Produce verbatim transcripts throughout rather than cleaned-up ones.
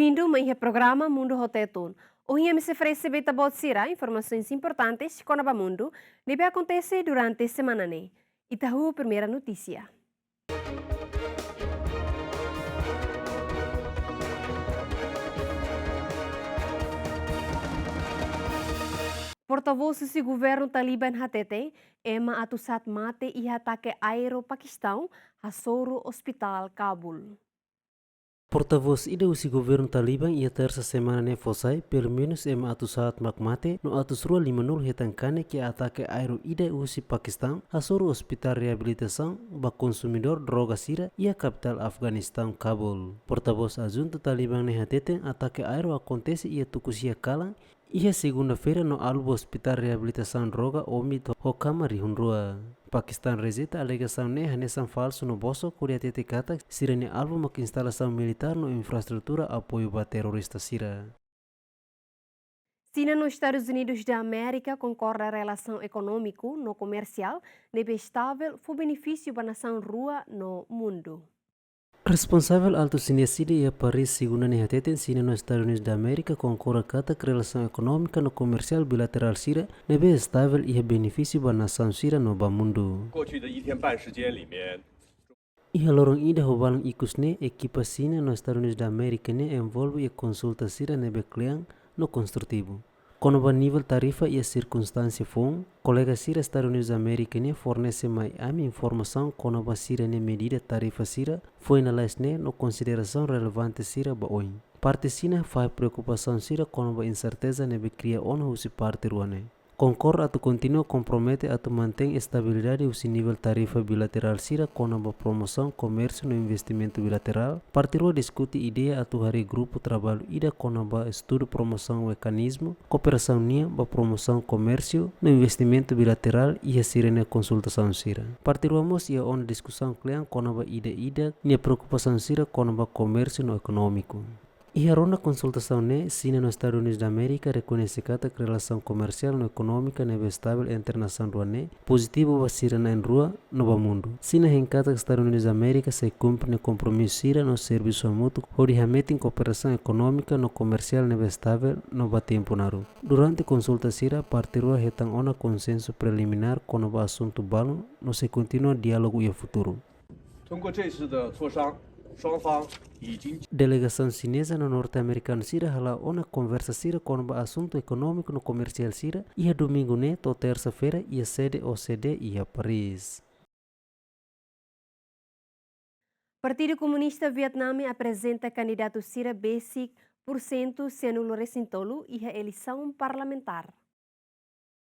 Bem-vindo mai iha programa Mundu ho Tetun. Ohin imi sei oferese ba ita-boot sira informasaun importante kona-ba mundu ne'ebé akontese durante semana ne'e. Ita ho primeira notísia. Portavós husi governu Talibã hateten, ema atus haat mate iha atake aéreu Pakistaun hasoru ospitál Kabul. Portavós ida husi governu Talibã iha tersa semana ne'e fó sai, pelumenus ema atus haat mak mate, no atus rua limanulu hetan kanek iha atake aéreu ida husi Pakistaun hasoru ospitál reabilitasaun ba konsumidór droga sira iha kapitál Afeganistaun Kabul. Portavós adjuntu Talibã ne'e hateten atake aéreu akontese iha tuku sia kalan, iha segunda-feira no alvu ospitál reabilitasaun droga Omid ho kama rihun rua. Pakistaun rejeita alegasaun ne'e hanesan falsu no bosok hodi hatete katak sira-nia alvu mak instalasaun militár no infraestrutura apoiu ba terrorista sira. Xina no Estadus Unidus da Amérika konkorda relasaun ekonómiku no komersiál ne'ebé estavel fó benefísiu ba nasaun rua no mundu. Responsavel altu xinés ida iha Paris, segunda ne'e hateten Xina no Estadus Unidus da Amérika konkorda katak relasaun ekonómika no komersiál bilaterál sira ne'ebé estavel iha benefísiu ba nasaun sira no ba mundu. 过去的一天半时间里面， Iha loron ida ho balan ikus ne'e, ekipa Xina no Estadus Unidus da Amérika ne'e envolve iha konsulta sira ne'ebé kle'an no konstrutivu. Kona-ba nivel tarifa iha sirkunstánsia foun, kolega sira Estadus Unidus da Amérika ne'e fornese mai ami informasaun kona-ba sira-nia medida tarifa sira foin lalais ne'e no konsiderasaun relevante sira ba oin. Parte Xina fahe preokupasaun sira kona-ba inserteza ne'ebé kria ona husi parte rua ne'e. Konkorda atu kontinua kompromete atu mantein estabilidade husi nivel tarifa bilaterál sira kona-ba promosaun komérsiu no investimentu bilaterál. Parte rua diskute ideia atu harii grupu traballu ida kona-ba estudu promosaun mekanizmu kooperasaun nian ba promosaun komérsiu no investimentu bilaterál iha sira-nia konsultasaun sira. Parte rua mós iha ona diskusaun kle'an kona-ba ida-idak nia preokupasaun sira kona-ba komérsiu no ekonómiku. Iha ronda konsultasaun ne'e, Xina no Estadus Unidus da Amérika rekoñese katak relasaun komersiál no ekonómika ne'ebé estavel entre nasaun rua ne'e pozitivu ba sira na'in-rua no ba mundu. Xina hein katak Estadus Unidus da Amérika sei kumpre nia kompromisu sira no servisu hamutuk hodi hametin kooperasaun ekonómika no komersiál ne'ebé estavel no ba tempu naruk. Durante konsulta sira, parte rua hetan ona konsensu preliminár kona-ba asuntu balun no sei kontinua diálogu iha futuru. 通过这次的磋商，双方已经 Delegasaun xineza no norte-amerikanu sira hala'o ona konversa sira kona-ba asuntu ekonómiku no komersiál sira iha domingu ne'e to'o tersa-feira iha sede O C D iha Paris. Partidu Komunista Vietname aprezenta kandidatu sira besik pursentu sianulu-resin-tolu iha eleisaun parlamentár.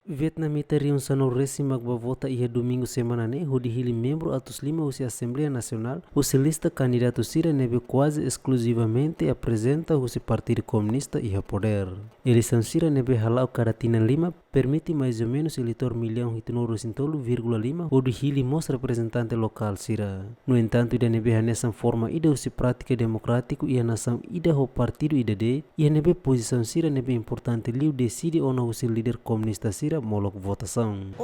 Vietnamita rihun sanulu-resin mak bá vota iha domingu semana ne'e hodi hili membru atus lima husi Asembleia Nasionál, husi lista kandidatu sira ne'ebé kuaze eskluzivamente aprezenta husi Partidu Komunista iha podér. Eleisaun sira ne'ebé hala'o kada tinan lima permite mais ou menus eleitór millaun hitunulu-resin-tolu vírgula lima hodi hili mós reprezentante lokál sira. No entantu, ida-ne'ebé hanesan forma ida husi prátika demokrátiku iha nasaun ida ho partidu ida de'it, iha ne'ebé pozisaun sira ne'ebé importante liu deside ona husi líder komunista sira molok votasaun.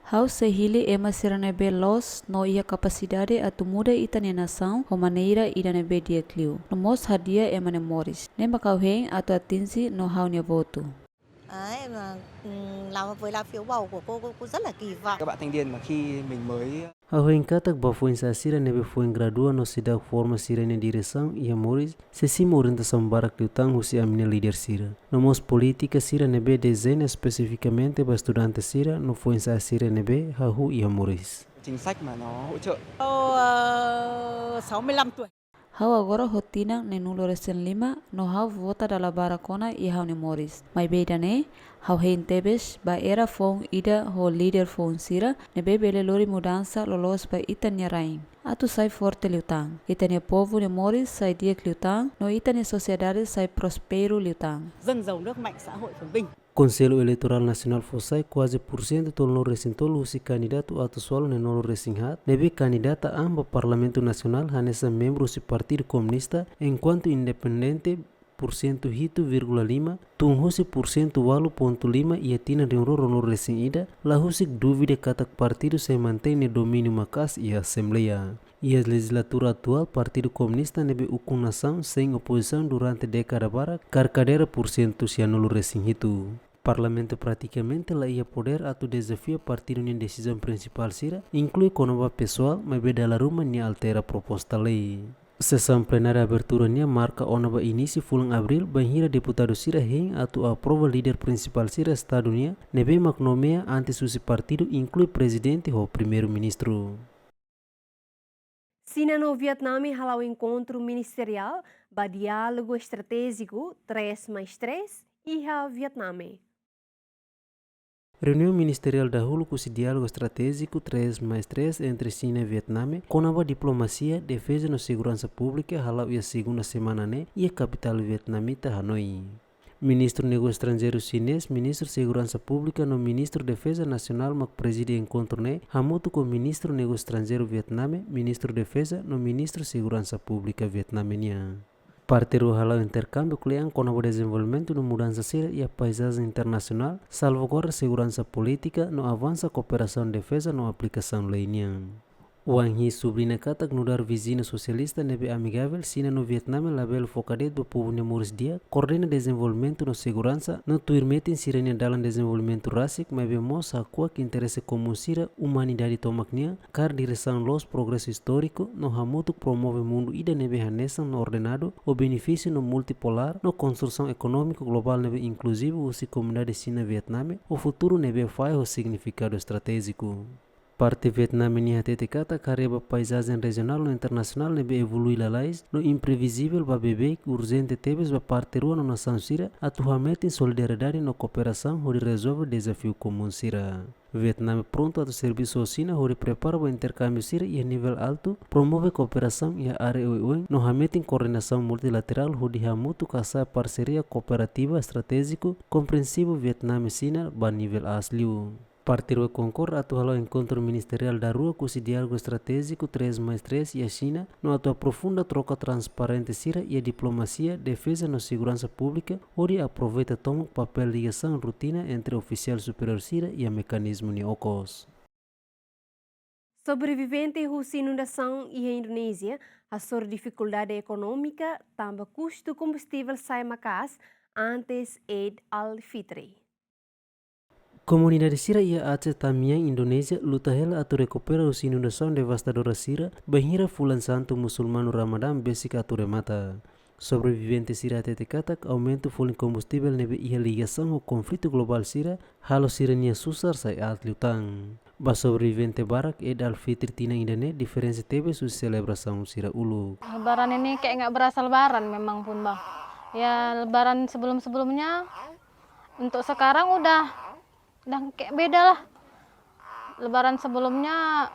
Ha'u sei hili ema sira ne'ebé loos no iha kapasidade atu muda ita-nia nasaun ho maneira ida ne'ebé di'ak liu, no mós hadi'a ema nia moris. Ne'e mak ha'u hein atu atinje no ha'u-nia votu. Đấy, mà, ừ, làm với lá phiếu bầu của cô, cô, cô rất là kỳ vọng. Các bạn thanh niên mà khi mình mới Ha'u hein katak ba foin-sa'e sira ne'ebé foin gradua no seidauk forma sira-nia diresaun iha moris, sei simu orientasaun barak liután husi ami-nia líder sira. No mós polítika sira ne'ebé dezeña espesifikamente ba estudante sira no foin-sa'e sira ne'ebé hahú iha moris. Chính sách mà nó hỗ trợ. Ờ, sáu mươi lăm tuổi. Ha'u agora ho tinan neenulu-resin-lima, no ha'u vota dala barak ona iha ha'u-nia moris. Maibé ida-ne'e, ha'u hein tebes ba era foun ida ho líder foun sira ne'ebé bele lori mudansa loloos ba ita-nia rain. Atu sai forte liután, ita-nia povu nia moris sai di'ak liután, no ita-nia sosiedade sai prósperu liután. Dân giàu nước mạnh, xã hội phồn vinh. Konsellu Eleitorál Nasionál fó sai kuaze pursentu tolunulu-resin-tolu husi kandidatu atus ualu neenulu-resin-haat ne'ebé kandidata an ba Parlamentu Nasionál hanesan membru husi Partidu Komunista, enkuantu independente pursentu hitu vírgula lima, tun husi pursentu ualu pontu lima iha tinan rihun rua ruanulu-resin-ida, la husik dúvida katak partidu sei mantein nia domíniu maka'as iha Asembleia. Iha lejizlatura atuál, Partidu Komunista ne'ebé ukun nasaun sein opozisaun durante dékada barak, kaer kadeira pursentu sianulu resin hitu. Parlamentu pratikamente la iha podér atu dezafia partidu nia desizaun prinsipál sira, inklui kona-ba pesoál, maibé dala ruma nia altera proposta lei. Sesaun plenária abertura nian marka ona ba inísiu fulan Abríl, bainhira deputadu sira hein atu aprova líder prinsipál sira Estadu nian, ne'ebé mak nomeia antes husi partidu, inklui prezidente ho primeiru-ministru. Xina no Vietname hala'o enkontru ministeriál ba diálogu estratéjiku três mais três iha Vietname. Reuniaun ministeriál dahuluk husi diálogu estratéjiku três mais três entre Xina i Vietname, kona-ba diplomasia, defeza no seguransa públika hala'o iha segunda semana ne'e iha kapitál vietnamita Hanoi. Ministru Negósiu Estranjeiru xinés, Ministru Seguransa Públika no Ministru Defeza Nasionál mak prezide enkontru ne'e, hamutuk ho Ministru Negósiu Estranjeiru Vietname, Ministru Defeza no Ministru Seguransa Públika Vietname nian. Parte rua hala'o interkámbiu kle'an kona-ba dezenvolvimentu no mudansa sira iha paizajen internasionál, salvaguarda seguransa polítika no avansa kooperasaun defeza no aplikasaun lei nian. Wang Yi subliña katak nu'udar viziñu sosialista ne'ebé amigavel, Xina no Vietname labele foka de'it ba povu nia moris di'ak, koordena dezenvolvimentu no seguransa, no tuir metin sira-nia dalan dezenvolvimentu rasik, maibé mós hakuak interese komún sira, umanidade tomak nian, kaer diresaun loos progresu istóriku, no hamutuk promove mundu ida ne'ebé hanesan no ordenadu, ho benefísiu no multipolár, no konstrusaun ekonómiku globál ne'ebé inkluzivu husi komunidade Xina-Vietname, ho futuru ne'ebé fahe ho signifikadu estratéjiku. Parte Vietname nian hatete katak haree ba paizajen rejionál no internasionál ne'ebé evolui lalais no imprevizivel ba beibeik, urjente tebes ba parte rua no nasaun sira atu hametin solidariedade no kooperasaun hodi rezolve dezafiu komún sira. Vietname prontu atu servisu ho Xina hodi prepara ba interkámbiu sira iha nivel altu, promove kooperasaun iha área oioin no hametin koordenasaun multilaterál hodi hamutuk hasa'e parseria kooperativa estratéjiku komprensivu Vietname-Xina ba nivel aas liu. Parte rua konkorda atu hala'o enkontru ministeriál daruak husi diálogu estratéjiku três mais três iha Xina, no atu aprofunda troka transparente sira iha diplomasia, defeza no seguransa públika, hodi aproveita tomak papél ligasaun rotina entre ofisiál superiór sira iha mekanizmu nia okos. Sobrevivente husi inundasaun iha Indonézia hasoru difikuldade ekonómika tanba kustu kombustivel sa'e maka'as antes Eid al-Fitri. Komunidade sira iha Aceh Tamiang, Indonézia, luta hela atu rekupera husi inundasaun devastadora sira, bainhira fulan santu musulmanu Ramadán besik atu remata. Sobrevivente sira hatete katak, aumentu folin kombustivel ne'ebé iha ligasaun ho konflitu globál sira, halo sira-nia susar sai aat liután. Ba sobrevivente barak, Eid al-Fitri tinan ida-ne'e diferensa tebes husi selebrasaun sira uluk. Lebaran ini kayak nggak berasa Lebaran memang pun, Bang. Ya, Lebaran sebelum-sebelumnya, untuk sekarang udah, udah kayak beda lah. Lebaran sebelumnya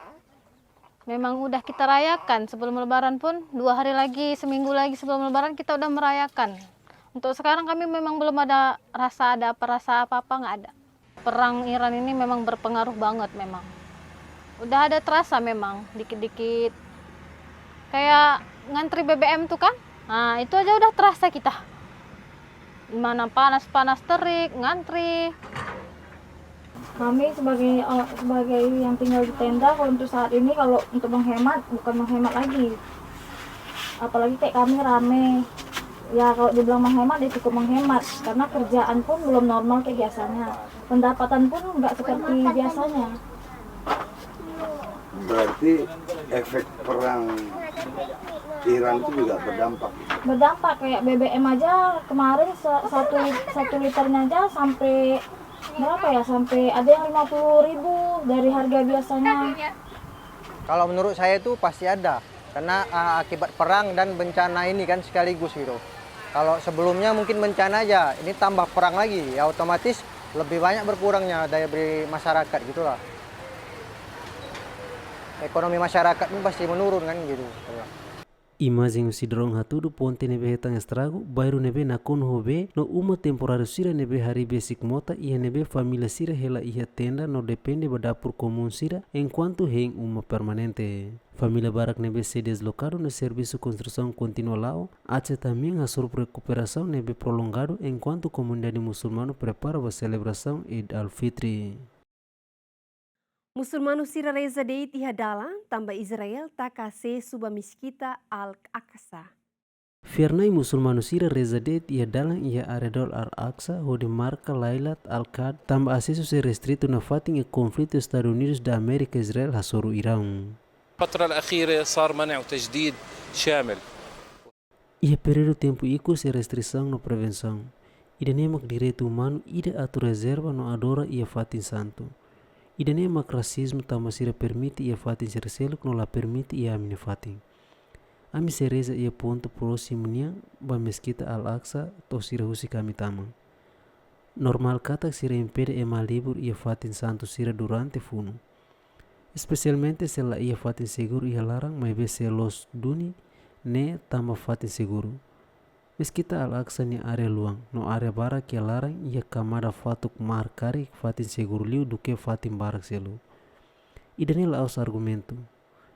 memang udah kita rayakan. Sebelum Lebaran pun, dua hari lagi, seminggu lagi sebelum Lebaran kita udah merayakan. Untuk sekarang kami memang belum ada rasa, ada apa, rasa apa-apa nggak ada. Perang Iran ini memang berpengaruh banget memang. Udah ada terasa memang, dikit-dikit. Kayak ngantri B B M tuh kan. Nah, itu aja udah terasa kita. Mana panas-panas terik, ngantri. Kami sebagai, eh, sebagai yang tinggal di tenda, kalau untuk saat ini, kalau untuk menghemat, bukan menghemat lagi. Apalagi kayak kami rame. Ya, kalau dibilang menghemat, ya cukup menghemat. Karena kerjaan pun belum normal kayak biasanya. Pendapatan pun nggak seperti biasanya. Berarti efek perang Iran itu juga berdampak. Berdampak, kayak B B M aja kemarin se-, satu lit-, satu liternya aja sampai berapa ya? Sampai ada yang lima puluh ribu dari harga biasanya. Kalau menurut saya itu pasti ada, karena, ah, akibat perang dan bencana ini kan sekaligus gitu. Kalau sebelumnya mungkin bencana aja, ini tambah perang lagi, ya otomatis lebih banyak berkurangnya daya beli masyarakat gitulah. Ekonomi masyarakat pun pasti menurun kan gitu. Imajen husi drone hatudu ponte ne'ebé hetan estragu, bairru ne'ebé nakonu ho bee, no uma temporáriu sira ne'ebé harii besik mota, iha ne'ebé família sira hela iha tenda no depende ba dapur komún sira, enkuantu hein uma permanente. Família barak ne'ebé sei deslokadu no servisu konstrusaun kontinua la'o, Aceh Tamiang hasoru rekuperasaun ne'ebé prolongadu, enkuantu komunidade musulmanu prepara ba selebrasaun Eid al-Fitri. Musulmanu sira reza de'it iha dalan, tanba Israel taka asesu ba Meskita Al-Aqsa. Fiar-na'in musulmanu sira reza de'it iha dalan iha arredór Al-Aqsa, hodi marka Lailat Al-Qadr, tanba asesu sei restritu nafatin iha konflitu Estadus Unidus da Amérika Israel hasoru Irán. الفترة الأخيرة صار منع وتجديد شامل. Iha períodu tempu ikus sei restrisaun no prevensaun. Ida-ne'e mak direitu umanu ida atu rezerva no adora iha fatin santu. Ida-ne'e mak rasizmu tanba sira permite iha fatin sira seluk no la permite iha ami-nia fatin. Ami sei reza iha pontu prósimu nian ba Meskita Al-Aqsa to'o sira husik ami tama. Normál katak sira impede ema halibur iha fatin santu sira durante funu. Espesialmente se la iha fatin seguru iha laran, maibé se loos duni ne'e tama fatin seguru. Meskita Al-Aqsa nia área luan, no área barak iha laran iha kamada fatuk mar karik fatin seguru liu duké fatin barak seluk. Ida-ne'e la'ós argumentu.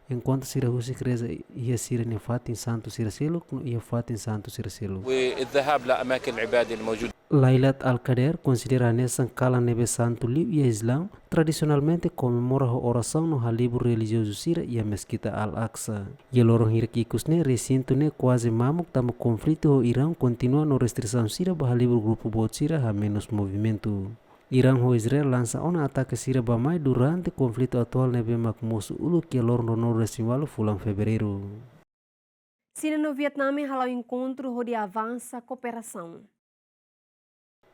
Enkuantu sira husik reza iha sira-nia fatin santu sira seluk, no iha fatin santu sira seluk. والذهاب لأماكن العبادة الموجودة. Lailat Al-Qadr konsidera hanesan kalan ne'ebé santu liu iha Islamu, tradisionalmente komemora ho orasaun no halibur relijiozu sira iha Meskita Al-Aqsa. Iha loron hirak ikus ne'e resintu ne'e kuaze mamuk tanba konflitu ho Irán kontinua no restrisaun sira ba halibur grupu boot sira hamenus movimentu. Irán ho Israel lansa ona atake sira bá-mai durante konflitu atuál ne'ebé mak mosu uluk iha loron ruanulu-resin-ualu fulan Fevereiru. Xina no Vietname hala'o enkontru hodi avansa kooperasaun.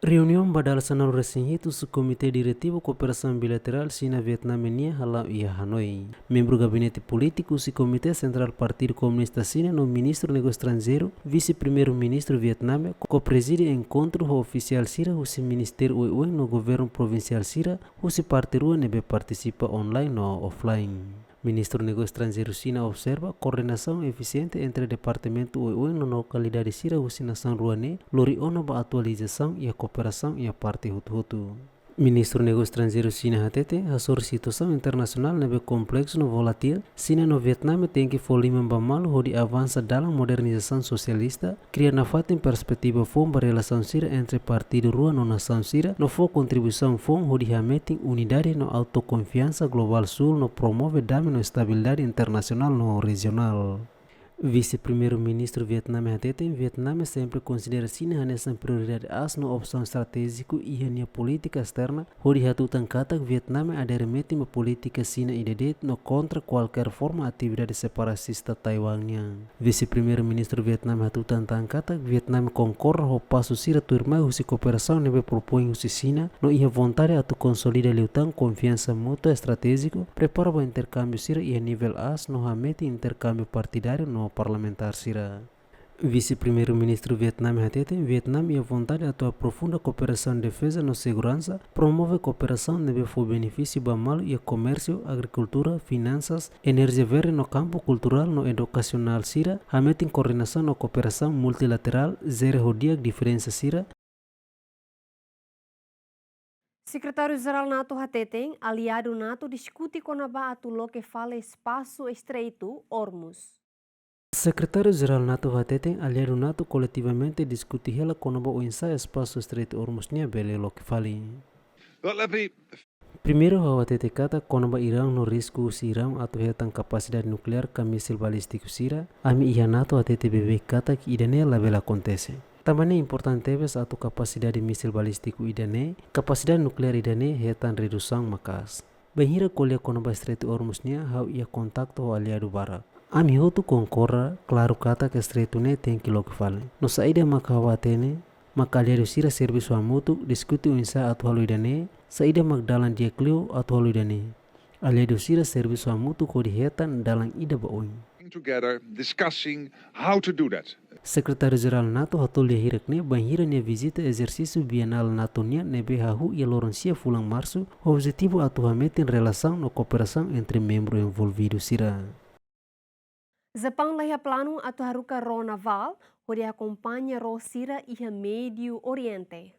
Reuniaun ba dala sanulu-resin-hitu husi Komité Diretivu Kooperasaun Bilaterál Xina-Vietname nian hala'o iha Hanoi. Membru Gabinete Polítiku husi Komité Sentrál Partidu Komunista Xina no Ministru Negósiu Estranjeiru, Vise-Primeiru-Ministru Vietname, ko-prezide enkontru ho ofisiál sira husi ministériu oioin no governu provinsiál sira husi parte rua ne'ebé partisipa online no offline. Ministru Negósiu Estranjeiru Xina observa koordenasaun efisiente entre departamentu oioin no lokalidade sira husi nasaun rua ne'e lori ona ba atualizasaun iha kooperasaun iha parte hotu-hotu. Ministru Negósiu Estranjeiru Xina hatete, hasoru situasaun internasionál ne'ebé kompleksu no volátil, Xina no Vietname tenke fó liman ba malu hodi avansa dalan modernizasaun sosialista, kria nafatin perspetiva foun ba relasaun sira entre partidu rua no nasaun sira, no fó kontribuisaun foun hodi hametin unidade no autokonfiansa globál súl no promove dame no estabilidade internasionál no rejionál. Vise-Primeiru-Ministru Vietname hatete, Vietname sempre konsidera Xina hanesan prioridade aas no opsaun estratéjiku iha nia polítika esterna, hodi hatutan katak Vietname adere metin ba polítika Xina ida de'it no kontra kualkér forma atividade separatista Taiwan nian. Vise-Primeiru-Ministru Vietname hatutan tan katak Vietname konkorda ho pasu sira tuirmai husi kooperasaun ne'ebé propoin husi Xina no iha vontade atu konsolida liután konfiansa mútua estratéjiku, prepara ba interkámbiu sira iha nivel aas no hametin interkámbiu partidáriu no parlamentár sira. Vise-Primeiru-Ministru Vietname hatete, Vietname iha vontade atu aprofunda kooperasaun defeza no seguransa, promove kooperasaun ne'ebé fó benefísiu ba malu iha komérsiu, agrikultura, finansas, enerjia verde no kampu kulturál no edukasionál sira, hametin koordenasaun no kooperasaun multilaterál, jere ho di'ak diferensa sira. Sekretáriu-Jerál NATO hateten, aliadu NATO diskute kona-ba atu loke fali espasu Estreitu Hormuz. Sekretáriu-Jerál NATO hateten, aliadu NATO koletivamente diskute hela kona-ba oinsá espasu Estreitu Hormuz nian bele loke fali. Well, let me Primeiru, ha'u hatete katak kona-ba Irán no risku husi Irán atu hetan kapasidade nukleár ka mísil balístiku sira, ami iha NATO hatete beibeik katak ida-ne'e labele akontese. Tanba ne'e importante tebes atu kapasidade mísil balístiku ida-ne'e, kapasidade nukleár ida-ne'e hetan redusaun maka'as. Bainhira ko'alia kona-ba Estreitu Hormuz nian, ha'u iha kontaktu ho aliadu barak. Ami hotu konkorda klaru katak estreitu ne'e tenke loke fali. No saida maka ha'u hatene, maka aliadu sira servisu hamutuk, diskute oinsá atu halo ida-ne'e, saida mak dalan di'ak liu atu halo ida-ne'e. Aliadu sira servisu hamutuk hodi hetan dalan ida ba oin. Together, discussing how to do that. Sekretáriu-Jerál NATO hatutan iha hirak ne'e bainhira nia vizita ezersísiu bienál NATO nian ne'ebé hahú iha loron sia fulan Marsu, ho objetivu atu hametin relasaun no kooperasaun entre membru envolvidu sira. Japaun laiha planu atu haruka ró navál hodi akompaña ró sira iha Médiu Oriente.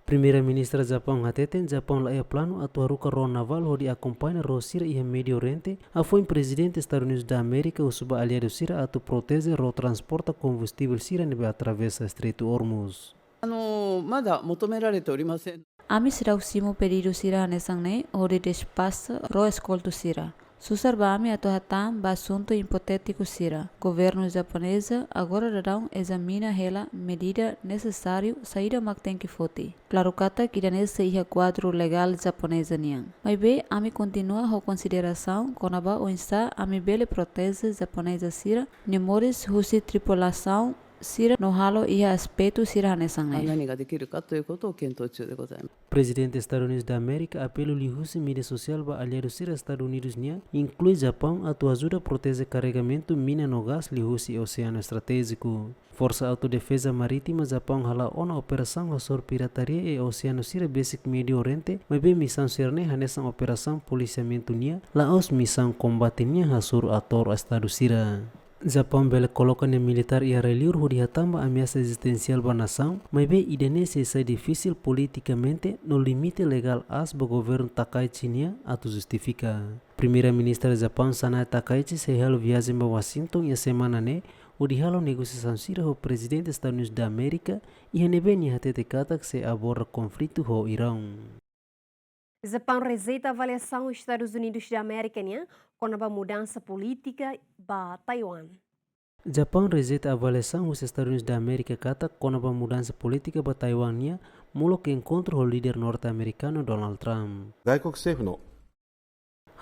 Primeira-Ministra Japaun hateten, Japaun laiha planu atu haruka ró navál hodi akompaña ró sira iha Médiu Oriente, hafoin Prezidente Estadus Unidus da Amérika husu ba aliadu sira atu proteje ró transporta kombustivel sira ne'ebé atravesa Estreitu Hormuz. あの、まだ求められておりません。Ami seidauk simu pedidu sira hanesan ne'e hodi despasa ró eskoltu sira. Susar ba ami atu hatán ba asuntu ipotétiku sira. Governu japoneza agora daudaun ezamina hela medida nesesáriu saida mak tenke foti. Klaru katak ida-ne'e sei iha kuadru legál japoneza nian. Maibé ami kontinua ho konsiderasaun kona-ba oinsá ami bele proteje japoneza sira-nia moris husi tripulasaun sira no halo iha aspetu sira hanesan ne'e. 何ができるかということを検討中でございます。 Prezidente Estadus Unidus da Amérika apelu liuhusi média sosiál ba aliadu sira Estadus Unidus nian, inklui Japaun, atu ajuda proteje karregamentu mina no gás liuhusi Oseanu Estratéjiku. Forsa Autodefeza Marítima Japaun hala'o ona operasaun hasoru pirataria iha oseanu sira besik Médiu Oriente, maibé misaun sira-ne'e hanesan operasaun polisiamentu nian, la'ós misaun kombate nian hasoru ator Estadu sira. Japaun bele koloka nia militár iha rai-liur hodi hatán ba ameasa ezistensiál ba nasaun, maibé ida-ne'e sei sai difisil politikamente no limite legál aas ba governu Takaichi nian atu justifika. Primeira-Ministra Japaun Sanae Takaichi sei halo viajen ba Washington iha semana ne'e, hodi halo negosiasaun sira ho Prezidente Estadus Unidus da Amérika, iha ne'ebé nia hatete katak sei aborda konflitu ho Iraun. Japaun rejeita avaliasaun Estadus Unidus da Amérika nian kona-ba mudansa polítika ba Taiwan. Japaun rejeita avaliasaun husi Estadus Unidus da Amérika katak kona-ba mudansa polítika ba Taiwan nian, molok enkontru ho líder norte-amerikanu Donald Trump. 外国政府の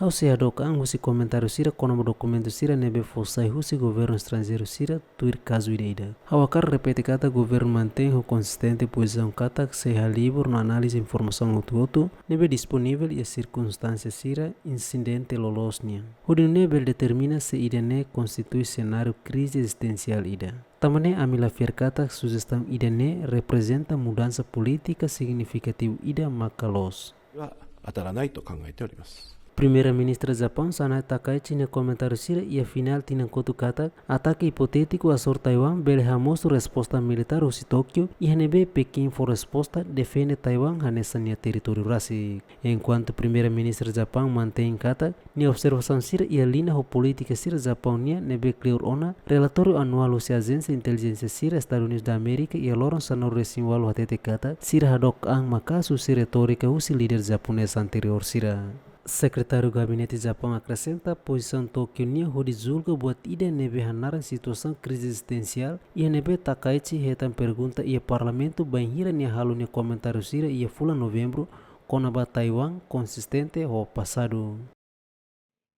Ha'u sei hadook an husi komentáriu sira kona-ba dokumentu sira ne'ebé fó sai husi governu estranjeiru sira tuir kazu ida-idak. Ha'u hakarak repete katak governu mantein ho konsistente pozisaun katak sei halibur no analiza informasaun hotu-hotu ne'ebé disponivel iha sirkunstánsia sira insidente loloos nian, hodi nune'e bele determina se ida-ne'e konstitui senáriu krize ezistensiál ida. Tanba ne'e ami la fiar katak sujestaun ida-ne'e reprezenta mudansa polítika signifikativu ida maka loos. は当たらないと考えております。 Primeira-Ministra Japaun Sanae Takaichi nia komentáriu sira iha finál tinan kotuk katak, atake ipotétiku hasoru Taiwan bele hamosu resposta militár husi Tókiu, iha ne'ebé Pekin fó resposta defende Taiwan hanesan nia territóriu rasik. Enkuantu Primeira-Ministra Japaun mantein katak, nia observasaun sira iha liña ho polítika sira Japaun nian ne'ebé kleur ona relatóriu anuál husi ajénsia intelijénsia sira Estadus Unidus da Amérika iha loron sanulu-resin-ualu hatete katak, sira hadook an maka'as husi retórika husi líder japonés anteriór sira. Sekretáriu Gabinete Japaun akresenta pozisaun Tókiu nian hodi julga buat ida ne'ebé hanaran situasaun krize ezistensiál, iha ne'ebé Takaichi hetan pergunta iha Parlamentu bainhira nia halo nia komentáriu sira iha fulan Novembru kona-ba Taiwan konsistente ho pasadu.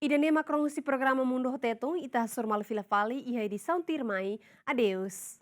Ida-ne'e mak rona husi programa Mundu ho Tetun, ita hasoru malu fila fali iha edisaun tuirmai. Adeus.